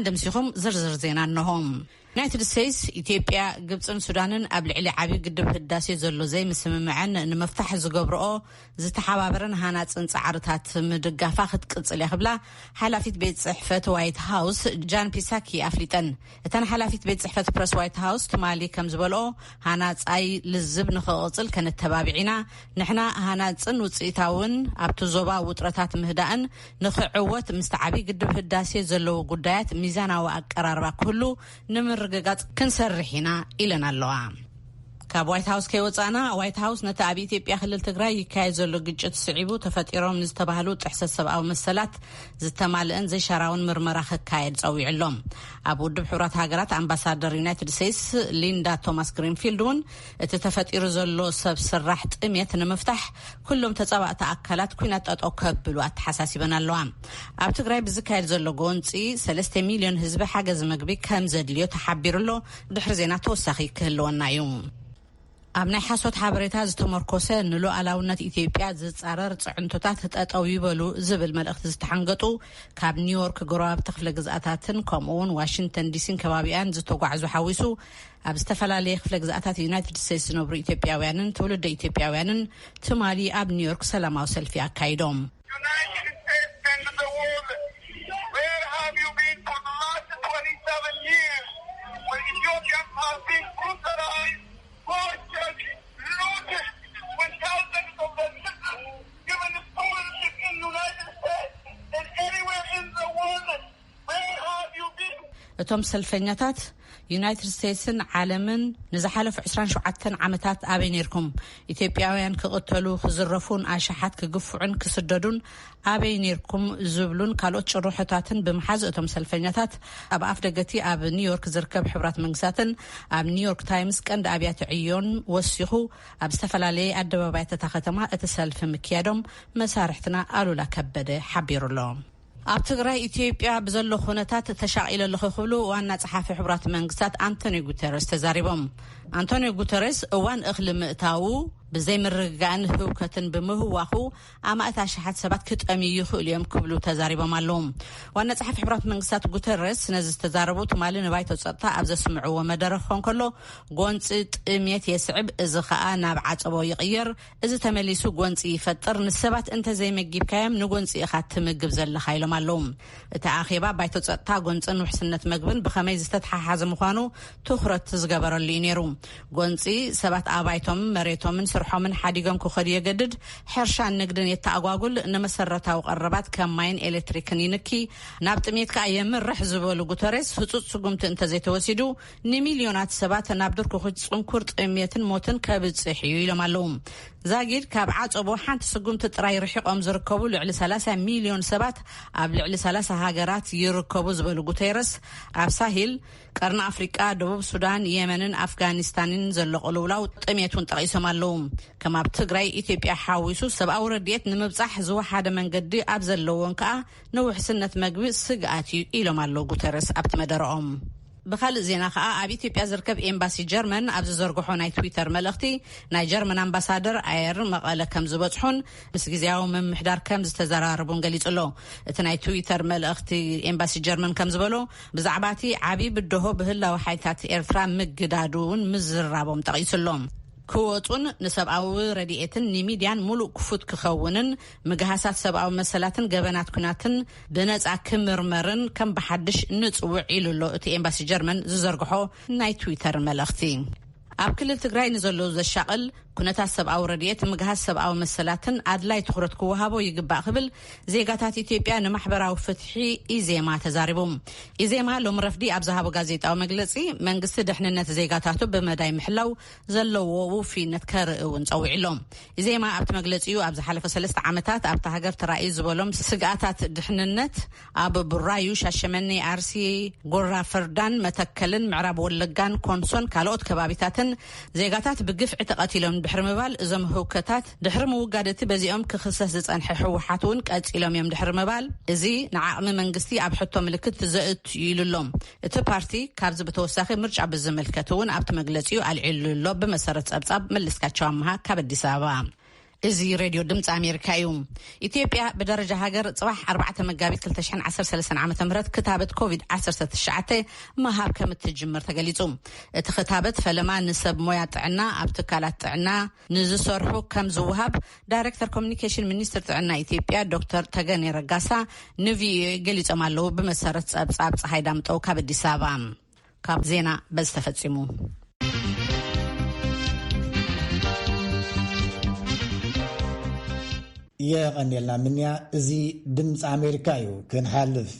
ደምሲኹም ዝርዝር ዜና እነሆ። ዩናይትድ ስቴትስ፣ ኢትዮጵያ፣ ግብፅን ሱዳንን ኣብ ልዕሊ ዓብዪ ግድብ ህዳሴ ዘሎ ዘይምስምምዐን ንምፍታሕ ዝገብርኦ ዝተሓባበረን ሃናፅን ፃዕርታት ምድጋፋ ክትቅፅል እያ ክብላ ሓላፊት ቤት ፅሕፈት ዋይት ሃውስ ጃን ፒሳኪ ኣፍሊጠን። እተን ሓላፊት ቤት ጽሕፈት ፕረስ ዋይት ሃውስ ትማሊ ከም ዝበልኦ፣ ሃናጻይ ልዝብ ንኽቕጽል ከነተባብዕ ኢና። ንሕና ሃናጽን ውጽኢታውን ኣብቲ ዞባ ውጥረታት ምህዳእን ንኽዕወት ምስቲ ዓብዪ ግድብ ህዳሴ ዘለዉ ጉዳያት ሚዛናዊ ኣቀራርባ ክህሉ ንምርግጋጽ ክንሰርሕ ኢና ኢለን ኣለዋ። ካብ ዋይት ሃውስ ከይወጻእና፣ ዋይት ሃውስ ነቲ ኣብ ኢትዮጵያ ክልል ትግራይ ይካየድ ዘሎ ግጭት ስዒቡ ተፈጢሮም ንዝተባህሉ ጥሕሰት ሰብኣዊ መሰላት ዝተማልአን ዘይሻራውን ምርመራ ክካየድ ጸዊዑ ኣሎ። ኣብ ውድብ ሕቡራት ሃገራት ኣምባሳደር ዩናይትድ ስቴትስ ሊንዳ ቶማስ ግሪንፊልድ እውን እቲ ተፈጢሩ ዘሎ ሰብ ስራሕ ጥሜት ንምፍታሕ ኩሎም ተጻባእቲ ኣካላት ኲናት ጠጠው ከብሉ ኣተሓሳሲበን ኣለዋ። ኣብ ትግራይ ብዝካየድ ዘሎ ጎንጺ ሰለስተ ሚልዮን ህዝቢ ሓገዝ መግቢ ከም ዘድልዮ ተሓቢሩ ኣሎ። ድሕሪ ዜና ተወሳኺ ክህልወና እዩ። ኣብ ናይ ሓሶት ሓበሬታ ዝተመርኮሰ ንሉዓላውነት ኢትዮጵያ ዝጻረር ጽዕንቶታት ጠጠው ይበሉ ዝብል መልእኽቲ ዝተሓንገጡ ካብ ኒውዮርክ ጎረባብቲ ክፍለ ግዝኣታትን ከምኡ እውን ዋሽንግተን ዲሲን ከባቢኣን ዝተጓዕዙ ሓዊሱ ኣብ ዝተፈላለየ ክፍለ ግዝኣታት ዩናይትድ ስቴትስ ዝነብሩ ኢትዮጵያውያንን ትውልደ ኢትዮጵያውያንን ትማሊ ኣብ ኒውዮርክ ሰላማዊ ሰልፊ ኣካይዶም። United States and the world, where have you been for the last twenty-seven years when Ethiopians have been brutalized, tortured, looted, when thousands of the children given scholarships in the United States and anywhere in the world? Where have you been? እቶም ሰልፈኛታት ዩናይትድ ስቴትስን ዓለምን ንዝሓለፉ ዕስራን ሸውዓተን ዓመታት ኣበይ ነርኩም? ኢትዮጵያውያን ክቕተሉ፣ ክዝረፉን ኣሽሓት ክግፍዑን ክስደዱን ኣበይ ነርኩም? ዝብሉን ካልኦት ጭርሖታትን ብምሓዝ እቶም ሰልፈኛታት ኣብ ኣፍ ደገቲ ኣብ ኒውዮርክ ዝርከብ ሕቡራት መንግስታትን ኣብ ኒውዮርክ ታይምስ ቀንዲ ኣብያተ ዕዮን ወሲኹ ኣብ ዝተፈላለየ ኣደባባያት እታ ከተማ እቲ ሰልፊ ምክያዶም መሳርሕትና ኣሉላ ከበደ ሓቢሩ ኣሎ። ኣብ ትግራይ ኢትዮጵያ ብዘሎ ኩነታት ተሻቒለ ኣለኹ ክብሉ ዋና ጸሓፊ ሕቡራት መንግስታት ኣንቶኒዮ ጉተረስ ተዛሪቦም። ኣንቶኒዮ ጉተረስ እዋን እኽሊ ምእታዉ ብዘይምርግጋእን ህውከትን ብምህዋኹ ኣማእት ኣሽሓት ሰባት ክጠምዩ ይኽእሉ እዮም ክብሉ ተዛሪቦም ኣለዉ። ዋና ጸሓፊ ሕቡራት መንግስታት ጉተረስ ነዚ ዝተዛረቡ ትማሊ ንባይቶ ጸጥታ ኣብ ዘስምዕዎ መደረ ክኾን ከሎ፣ ጎንፂ ጥሜት የስዕብ፣ እዚ ኸኣ ናብ ዓጸቦ ይቕየር፣ እዚ ተመሊሱ ጎንፂ ይፈጥር፣ ንሰባት እንተዘይመጊብካዮም ንጎንፂ ኢኻ ትምግብ ዘለኻ ኢሎም ኣለዉ። እቲ ኣኼባ ባይቶ ጸጥታ ጎንፅን ውሕስነት መግብን ብኸመይ ዝተተሓሓዘ ምዃኑ ትኹረት ዝገበረሉ እዩ ነይሩ። ጎንፂ ሰባት ኣባይቶም፣ መሬቶምን ስርሖምን ሓዲጎም ክኸዱ የገድድ፣ ሕርሻን ንግድን የተኣጓጉል፣ ንመሰረታዊ ቀረባት ከም ማይን ኤሌክትሪክን ይንኪ፣ ናብ ጥሜት ከኣ የምርሕ ዝበሉ ጉተሬስ፣ ህጹጽ ስጉምቲ እንተዘይተወሲዱ ንሚልዮናት ሰባት ናብ ድርኩኺ ጽንኩር ጥሜትን ሞትን ከብጽሕ እዩ ኢሎም ኣለዉ። ዛጊድ ካብ ዓጸቦ ሓንቲ ስጉምቲ ጥራይ ርሒቖም ዝርከቡ ልዕሊ ሰላሳ ሚልዮን ሰባት ኣብ ልዕሊ ሰላሳ ሃገራት ይርከቡ ዝበሉ ጉተረስ፣ ኣብ ሳሂል፣ ቀርኒ ኣፍሪቃ፣ ደቡብ ሱዳን፣ የመንን ኣፍጋኒስታንን ዘሎ ቅልውላው ጥሜት እውን ጠቒሶም ኣለዉ። ከም ኣብ ትግራይ፣ ኢትዮጵያ ሓዊሱ ሰብኣዊ ረድኤት ንምብጻሕ ዝወሓደ መንገዲ ኣብ ዘለዎን ከኣ ንውሕስነት መግቢ ስግኣት እዩ ኢሎም ኣለዉ ጉተረስ ኣብቲ መደረኦም። ብኻልእ ዜና ከኣ ኣብ ኢትዮጵያ ዝርከብ ኤምባሲ ጀርመን ኣብ ዝዘርግሖ ናይ ትዊተር መልእኽቲ ናይ ጀርመን ኣምባሳደር ኣየር መቐለ ከም ዝበጽሑን ምስ ግዜያዊ ምምሕዳር ከም ዝተዘራረቡን ገሊጹ ኣሎ። እቲ ናይ ትዊተር መልእኽቲ ኤምባሲ ጀርመን ከም ዝበሎ ብዛዕባ እቲ ዓቢ ብድሆ ብህላዊ ሓይልታት ኤርትራ ምግዳዱ እውን ምዝራቦም ጠቒሱ ኣሎ። ክወጹን ንሰብኣዊ ረድኤትን ንሚድያን ሙሉእ ክፉት ክኸውንን ምግሃሳት ሰብኣዊ መሰላትን ገበናት ኩናትን ብነጻ ክምርመርን ከም ብሓድሽ ንጽውዕ ኢሉ ኣሎ እቲ ኤምባሲ ጀርመን ዝዘርግሖ ናይ ትዊተር መልእኽቲ። ኣብ ክልል ትግራይ ንዘለዉ ዘሻቕል ኩነታት ሰብኣዊ ረድኤት ምግሃስ ሰብኣዊ መሰላትን ኣድላይ ትኹረት ክወሃቦ ይግባእ ክብል ዜጋታት ኢትዮጵያ ንማሕበራዊ ፍትሒ ኢዜማ ተዛሪቡ። ኢዜማ ሎም ረፍዲ ኣብ ዝሃቦ ጋዜጣዊ መግለጺ መንግስቲ ድሕንነት ዜጋታቱ ብመዳይ ምሕላው ዘለዎ ውፍይነት ከርኢ እውን ጸዊዑ ኣሎ። ኢዜማ ኣብቲ መግለጺኡ ኣብ ዝሓለፈ ሰለስተ ዓመታት ኣብታ ሃገር ተራእዩ ዝበሎም ስግኣታት ድሕንነት ኣብ ቡራዩ፣ ሻሸመኔ፣ ኣርሲ፣ ጎራ ፈርዳን፣ መተከልን፣ ምዕራብ ወለጋን፣ ኮንሶን ካልኦት ከባቢታትን ዜጋታት ብግፍዒ ተቐቲሎም ድሕሪ ምባል እዞም ህውከታት ድሕሪ ምውጋድ እቲ በዚኦም ክኽሰስ ዝጸንሐ ህወሓት እውን ቀጺሎም እዮም ድሕሪ ምባል እዚ ንዓቕሚ መንግስቲ ኣብ ሕቶ ምልክት ዘእቱ እዩ ኢሉ ኣሎ። እቲ ፓርቲ ካብዚ ብተወሳኺ ምርጫ ብዝምልከት እውን ኣብቲ መግለጺኡ ኣልዒሉ ኣሎ። ብመሰረት ጸብጻብ መለስካቸው ኣምሃ ካብ ኣዲስ ኣበባ። እዚ ሬድዮ ድምፂ ኣሜሪካ እዩ። ኢትዮጵያ ብደረጃ ሃገር ፅባሕ ኣርባዕተ መጋቢት ክልተ ሽሕን ዓሰርተ ሰለስተን ዓመተ ምህረት ክታበት ኮቪድ ዓሰርተ ትሽዓተ ምሃብ ከም እትጅምር ተገሊፁ። እቲ ክታበት ፈለማ ንሰብ ሞያ ጥዕና፣ ኣብ ትካላት ጥዕና ንዝሰርሑ ከም ዝወሃብ ዳይሬክተር ኮሚኒኬሽን ሚኒስትር ጥዕና ኢትዮጵያ ዶክተር ተገኔ ረጋሳ ንቪኦኤ ገሊጾም ኣለዉ። ብመሰረት ጸብጻብ ፀሓይ ዳምጠው ካብ ኣዲስ ኣበባ። ካብ ዜና በዚ ተፈጺሙ። የቐንየልና ምንያ። እዚ ድምፂ ኣሜሪካ እዩ። ክንሓልፍ፣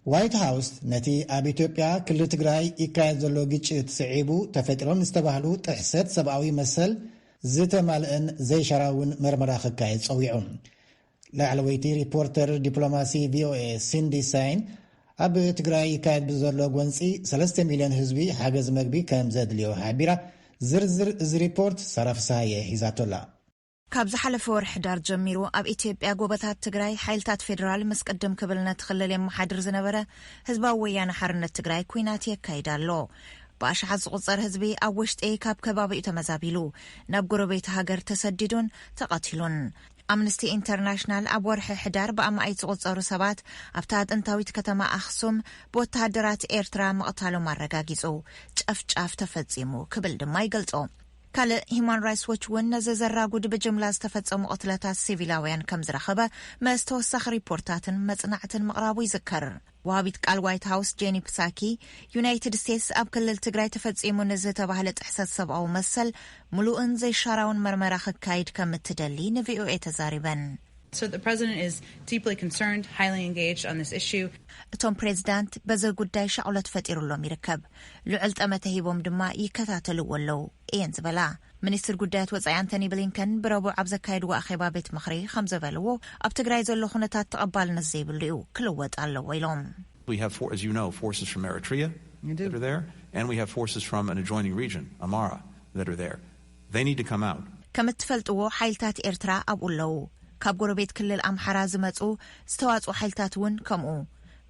ዋይት ሃውስ ነቲ ኣብ ኢትዮጵያ ክልል ትግራይ ይካየድ ዘሎ ግጭት ስዒቡ ተፈጢሮም ዝተባህሉ ጥሕሰት ሰብኣዊ መሰል ዝተማልአን ዘይሻራውን መርመራ ክካየድ ጸዊዑ። ላዕለወይቲ ሪፖርተር ዲፕሎማሲ ቪኦኤ ሲንዲ ሳይን ኣብ ትግራይ ይካየድ ብዘሎ ጎንፂ ሰለስተ ሚልዮን ህዝቢ ሓገዝ መግቢ ከም ዘድልዮ ሓቢራ። ዝርዝር እዚ ሪፖርት ሳራ ፍስሃየ ሒዛቶላ። ካብ ዝሓለፈ ወርሒ ዳር ጀሚሩ ኣብ ኢትዮጵያ ጎቦታት ትግራይ ሓይልታት ፌዴራል ምስ ቅድም ክብል ነቲ ክልል የመሓድር ዝነበረ ህዝባዊ ወያነ ሓርነት ትግራይ ኲናት የካይድ ኣሎ። ብኣሽሓት ዝቑጸር ህዝቢ ኣብ ውሽጢ ካብ ከባቢኡ ተመዛቢሉ፣ ናብ ጎረቤት ሃገር ተሰዲዱን ተቐቲሉን። ኣምነስቲ ኢንተርናሽናል ኣብ ወርሒ ሕዳር ብኣማኢት ዝቑጸሩ ሰባት ኣብታ ጥንታዊት ከተማ ኣኽሱም ብወተሃደራት ኤርትራ ምቕታሎም ኣረጋጊጹ። ጨፍጫፍ ተፈጺሙ ክብል ድማ ይገልጾ። ካልእ ሂማን ራይትስ ዎች እውን ነዚ ዘራጉድ ብጅምላ ዝተፈጸሙ ቅትለታት ሲቪላውያን ከም ዝረኸበ ምስ ተወሳኺ ሪፖርታትን መጽናዕትን ምቕራቡ ይዝከር። ወሃቢት ቃል ዋይት ሃውስ ጄኒ ፕሳኪ፣ ዩናይትድ ስቴትስ ኣብ ክልል ትግራይ ተፈጺሙ ንዝተባህለ ጥሕሰት ሰብኣዊ መሰል ምሉእን ዘይሻራውን መርመራ ክካይድ ከም እትደሊ ንቪኦኤ ተዛሪበን። So the president is deeply concerned, highly engaged on this issue. እቶም ፕሬዚዳንት በዚ ጉዳይ ሻቕሎት ፈጢሩሎም ይርከብ። ልዑል ጠመተ ሂቦም ድማ ይከታተልዎ ኣለዉ እየን ዝበላ። ሚኒስትር ጉዳያት ወጻኢ ኣንቶኒ ብሊንከን ብረቡዕ ኣብ ዘካየድዎ ኣኼባ ቤት ምኽሪ ከም ዝበልዎ፣ ኣብ ትግራይ ዘሎ ኩነታት ተቐባልነት ዘይብሉ እዩ፣ ክልወጥ ኣለዎ ኢሎም። We have, for, as you know, forces from Eritrea that are there, and we have forces from an adjoining region, Amara, that are there. They need to come out. ከም እትፈልጥዎ ሓይልታት ኤርትራ ኣብኡ ኣለዉ። ካብ ጎረቤት ክልል ኣምሓራ ዝመጹ ዝተዋጽኡ ሓይልታት እውን ከምኡ።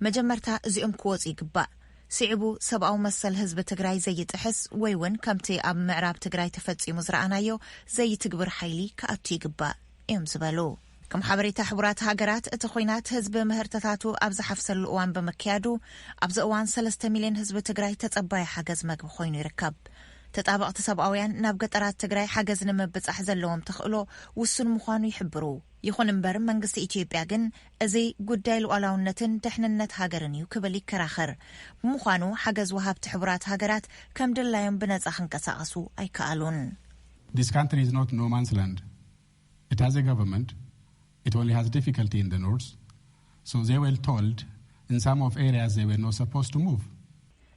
መጀመርታ እዚኦም ክወጹ ይግባእ። ስዒቡ ሰብኣዊ መሰል ህዝቢ ትግራይ ዘይጥሕስ ወይ እውን ከምቲ ኣብ ምዕራብ ትግራይ ተፈጺሙ ዝረኣናዮ ዘይትግብር ሓይሊ ክኣቱ ይግባእ እዮም ዝበሉ። ከም ሓበሬታ ሕቡራት ሃገራት፣ እቲ ኲናት ህዝቢ ምህርትታቱ ኣብ ዝሓፍሰሉ እዋን ብምክያዱ፣ ኣብዚ እዋን ሰለስተ ሚልዮን ህዝቢ ትግራይ ተጸባይ ሓገዝ መግቢ ኮይኑ ይርከብ። ተጣበቕቲ ሰብኣውያን ናብ ገጠራት ትግራይ ሓገዝ ንምብጻሕ ዘለዎም ተኽእሎ ውሱን ምዃኑ ይሕብሩ። ይኹን እምበር፣ መንግስቲ ኢትዮጵያ ግን እዚ ጉዳይ ሉዓላውነትን ድሕንነት ሃገርን እዩ ክብል ይከራኸር። ብምዃኑ፣ ሓገዝ ወሃብቲ ሕቡራት ሃገራት ከም ድላዮም ብነጻ ክንቀሳቐሱ ኣይከኣሉን። This country is not no man's land. It has a government. It only has difficulty in the north. So they were told in some of areas they were not supposed to move.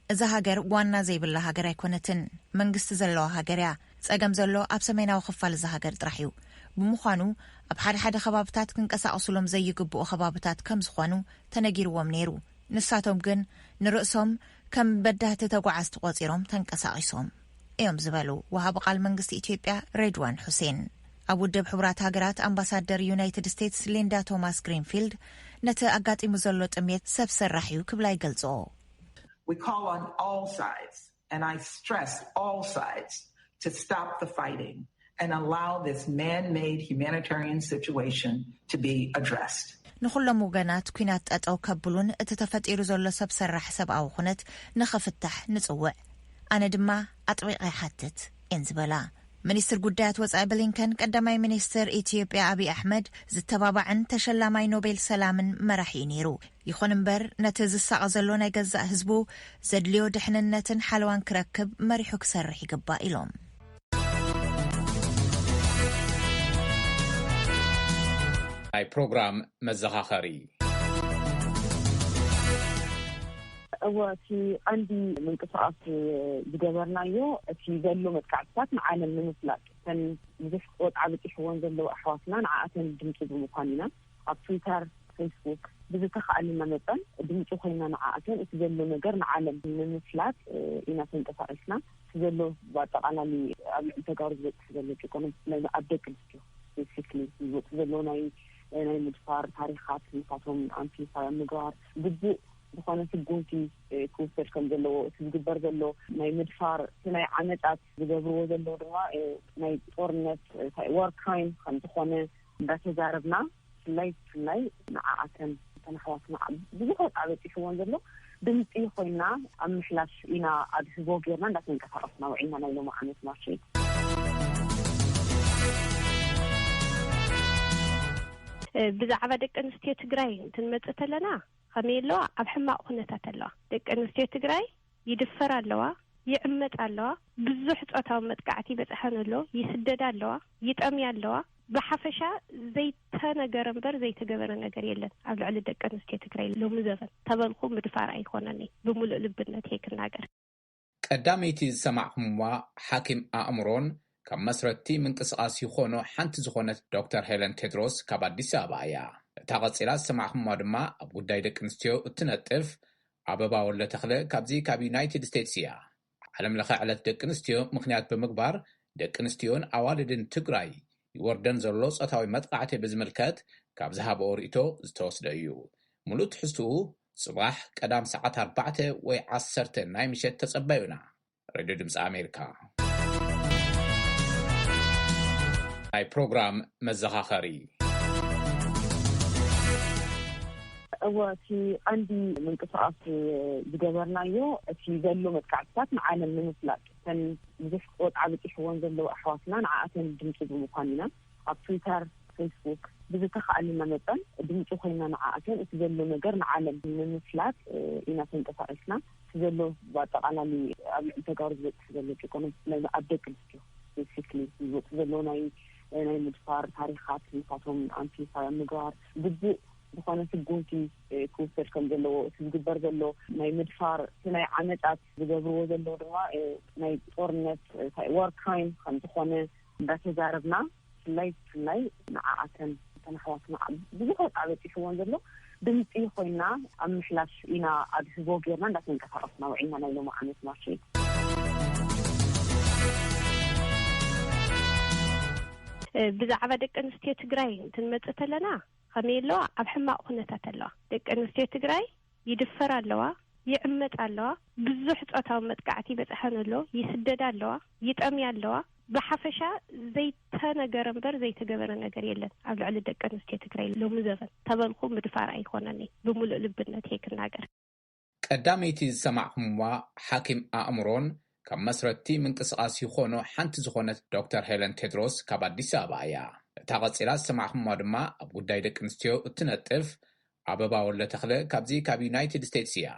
እዛ ሃገር ዋና ዘይብላ ሃገር ኣይኮነትን። መንግስቲ ዘለዋ ሃገር እያ። ጸገም ዘሎ ኣብ ሰሜናዊ ክፋል እዛ ሃገር ጥራሕ እዩ። ብምዃኑ፣ ኣብ ሓደ ሓደ ከባብታት ክንቀሳቐሱሎም ዘይግብኡ ከባብታት ከም ዝኾኑ ተነጊርዎም ነይሩ። ንሳቶም ግን ንርእሶም ከም በዳህቲ ተጓዓዝቲ ቆጺሮም ተንቀሳቒሶም እዮም ዝበሉ ወሃቢ ቃል መንግስቲ ኢትዮጵያ ሬድዋን ሑሴን። ኣብ ውድብ ሕቡራት ሃገራት ኣምባሳደር ዩናይትድ ስቴትስ ሊንዳ ቶማስ ግሪንፊልድ ነቲ ኣጋጢሙ ዘሎ ጥሜት ሰብ ሰራሕ እዩ ክብላ ይገልጾ። We call on all sides, and I stress all sides, to stop the fighting and allow this man-made humanitarian situation to be addressed. ንኹሎም ወገናት ኲናት ጠጠው ከብሉን እቲ ተፈጢሩ ዘሎ ሰብ ሰራሕ ሰብኣዊ ኩነት ንኽፍታሕ ንጽውዕ። ኣነ ድማ ኣጥቢቐ ይሓትት እየን ዝበላ። ሚኒስትር ጉዳያት ወጻኢ ብሊንከን፣ ቀዳማይ ሚኒስትር ኢትዮጵያ ኣብይ ኣሕመድ ዝተባባዕን ተሸላማይ ኖቤል ሰላምን መራሒ እዩ ነይሩ። ይኹን እምበር፣ ነቲ ዝሳቐ ዘሎ ናይ ገዛእ ህዝቡ ዘድልዮ ድሕንነትን ሓለዋን ክረክብ መሪሑ ክሰርሕ ይግባእ ኢሎም። ናይ ፕሮግራም መዘኻኸሪ። እወ፣ እቲ ቀንዲ ምንቅስቃስ ዝገበርናዮ፣ እቲ ዘሎ መጥቃዕትታት ንዓለም ንምፍላጥ፣ እተን ብዙሕ ቆጥዓ በፂሕወን ዘለዋ ኣሕዋትና ንዓኣተን ድምፂ ብምዃን ኢና። ኣብ ትዊተር፣ ፌስቡክ ብዝተኻእለና መጠን ድምፂ ኮይና ንዓኣተን እቲ ዘሎ ነገር ንዓለም ንምፍላጥ፣ እ፣ ኢና ተንቀሳቒስና። እቲ ዘሎ ብኣጠቓላሊ ኣብ ልዕሊ ተጋሩ ዝበፅሕ ዘሎ ጭቆና ብፍላይ ኣብ ደቂ ኣንስትዮ ስፔሲፊክሊ ዝወፁ ዘለዉ ናይ፣ ናይ ምድፋር ታሪኻት ንሳቶም ኣምፕሊፋይ ኣብ ምግባር ግቡእ ዝኾነ ስጉምቲ ክውሰድ ከም ዘለዎ፣ እቲ ዝግበር ዘሎ ናይ ምድፋር፣ እቲ ናይ ዓመጻት ዝገብርዎ ዘለዉ ድማ ናይ ጦርነት፣ ዋር ክራይም ከም ዝኾነ እንዳተዛረብና፣ ብፍላይ ብፍላይ ንዓኣተን እተን ኣሕዋትና ብዙሕ ወጻኢ በጺሕወን ዘሎ ድምጺ ኮይና ኣብ ምሕላፍ ኢና፣ ኣብ ህቦ ጌርና እንዳተንቀሳቐስና ውዒልና ናይ ሎሚ ዓመት ማርች። ብዛዕባ ደቂ ኣንስትዮ ትግራይ እንትንመጽእ ተለና፣ ከመይ ኣለዋ? ኣብ ሕማቕ ኩነታት ኣለዋ። ደቂ ኣንስትዮ ትግራይ ይድፈራ ኣለዋ፣ ይዕመጻ ኣለዋ፣ ብዙሕ ጾታዊ መጥቃዕቲ ይበጽሐን ኣሎ፣ ይስደዳ ኣለዋ፣ ይጠምያ ኣለዋ። ብሓፈሻ ዘይተነገረ እምበር ዘይተገበረ ነገር የለን ኣብ ልዕሊ ደቂ ኣንስትዮ ትግራይ ሎሚ ዘበን። ተበልኩ ምድፋር ኣይኮነን፣ ብምሉእ ልብነት እየ ክናገር። ቀዳመይቲ ዝሰማዕኹምዋ ሓኪም ኣእምሮን ካብ መስረትቲ ምንቅስቓስ ይኾኖ ሓንቲ ዝኾነት ዶክተር ሄለን ቴድሮስ ካብ ኣዲስ ኣበባ እያ። እታ ቀጺላ ዝሰማዕኹምዋ ድማ ኣብ ጉዳይ ደቂ ኣንስትዮ እትነጥፍ ኣበባ ወልደ ተኽለ ካብዚ ካብ ዩናይትድ ስቴትስ እያ። ዓለም ለኸ ዕለት ደቂ ኣንስትዮ ምኽንያት ብምግባር ደቂ ኣንስትዮን ኣዋልድን ትግራይ ይወርደን ዘሎ ጾታዊ መጥቃዕቲ ብዝምልከት ካብ ዝሃበኦ ርእይቶ ዝተወስደ እዩ። ሙሉእ ትሕዝትኡ ጽባሕ ቀዳም ሰዓት ኣርባዕተ ወይ ዓሰርተ ናይ ምሸት ተጸበዩና። ሬድዮ ድምፂ ኣሜሪካ። ናይ ፕሮግራም መዘኻኸሪ። እወ፣ እቲ ቀንዲ ምንቅስቃስ ዝገበርናዮ፣ እቲ ዘሎ መጥቃዕትታት ንዓለም ንምፍላጥ፣ እተን ብዙሕ ቆጥዓ በፂሕወን ዘለዉ ኣሕዋትና ንዓኣተን ድምፂ ብምዃን ኢና። ኣብ ትዊተር፣ ፌስቡክ ብዝተኻእለና መጠን ድምፂ ኮይና ንዓኣተን እቲ ዘሎ ነገር ንዓለም ንምፍላጥ ኢና ተንቀሳቂስና። እቲ ዘሎ ብኣጠቃላሊ ኣብ ልዕሊ ተጋሩ ዝበፅሕ ዘሎ ጭቆና፣ ብፍላይ ኣብ ደቂ ኣንስትዮ ስፔሲፊክሊ ዝወፁ ዘለዉ ናይ ናይ ምድፋር ታሪኻት፣ ንሳቶም ኣምፕሊፋይ ኣብ ምግባር ግቡእ ዝኾነ ስጉምቲ ክውሰድ ከም ዘለዎ፣ እቲ ዝግበር ዘሎ ናይ ምድፋር፣ እቲ ናይ ዓመጻት ዝገብርዎ ዘለዉ ድማ ናይ ጦርነት ዋር ክራይም ከም ዝኾነ እንዳተዛረብና፣ ብፍላይ ብፍላይ ንዓኣተን እተን ኣሕዋትና ብዙሕ ወጻኢ በጺሕወን ዘሎ ድምፂ ኮይና ኣብ ምሕላፍ ኢና ኣብ ህቦ ጌርና እንዳተንቀሳቀስና ውዒልና ናይ ሎሚ ዓመት ማርች። ብዛዕባ ደቂ ኣንስትዮ ትግራይ እንትንመጽእ ተለና፣ ከመይ ኣለዋ? ኣብ ሕማቕ ኩነታት ኣለዋ። ደቂ ኣንስትዮ ትግራይ ይድፈራ ኣለዋ፣ ይዕመጻ ኣለዋ፣ ብዙሕ ጾታዊ መጥቃዕቲ ይበጽሐን ኣሎ፣ ይስደዳ ኣለዋ፣ ይጠምያ ኣለዋ። ብሓፈሻ ዘይተነገረ እምበር ዘይተገበረ ነገር የለን ኣብ ልዕሊ ደቂ ኣንስትዮ ትግራይ ሎሚ ዘበን። ተበልኩ ምድፋር ኣይኮነን፣ ብምሉእ ልብነት እየ ክናገር። ቀዳመይቲ ዝሰማዕኹምዋ ሓኪም ኣእምሮን ካብ መስረትቲ ምንቅስቃስ ይኾኖ ሓንቲ ዝኾነት ዶክተር ሄለን ቴድሮስ ካብ ኣዲስ ኣበባ እያ። እታ ቀጺላ ዝሰማዕኹምዋ ድማ ኣብ ጉዳይ ደቂ ኣንስትዮ እትነጥፍ ኣበባ ወልደ ተኽለ ካብዚ ካብ ዩናይትድ ስቴትስ እያ።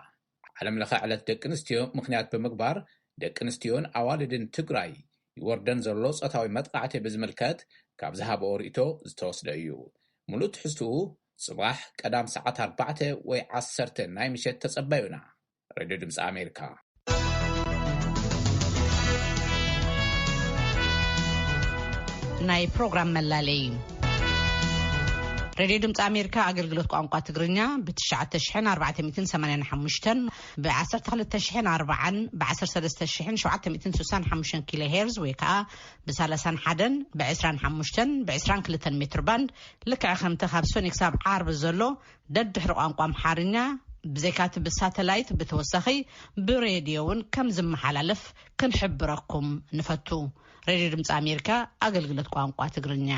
ዓለም ለኸ ዕለት ደቂ ኣንስትዮ ምኽንያት ብምግባር ደቂ ኣንስትዮን ኣዋልድን ትግራይ ይወርደን ዘሎ ጾታዊ መጥቃዕቲ ብዝምልከት ካብ ዝሃበኦ ርእይቶ ዝተወስደ እዩ። ሙሉእ ትሕዝትኡ ጽባሕ ቀዳም ሰዓት ኣርባዕተ ወይ ዓሰርተ ናይ ምሸት ተጸበዩና። ሬድዮ ድምፂ ኣሜሪካ። ናይ ፕሮግራም መላለይ። ሬድዮ ድምፂ ኣሜሪካ ኣገልግሎት ቋንቋ ትግርኛ ብትሽዓተ ሽሕን ኣርባዕተ ሚእትን ሰማንያን ሓሙሽተን፣ ብዓሰርተ ክልተ ሽሕን ኣርባዓን፣ ብዓሰርተ ሰለስተ ሽሕን ሸውዓተ ሚእትን ስሳን ሓሙሽተን ኪሎ ሄርዝ ወይ ከዓ ብሰላሳን ሓደን፣ ብዕስራን ሓሙሽተን፣ ብዕስራን ክልተን ሜትር ባንድ፣ ልክዕ ከምቲ ካብ ሰኑይ ክሳብ ዓርቢ ዘሎ ደድሕሪ ቋንቋ ኣምሓርኛ፣ ብዘይካቲ ብሳተላይት ብተወሳኺ ብሬድዮ እውን ከም ዝመሓላለፍ ክንሕብረኩም ንፈቱ። ሬድዮ ድምፂ ኣሜሪካ ኣገልግሎት ቋንቋ ትግርኛ።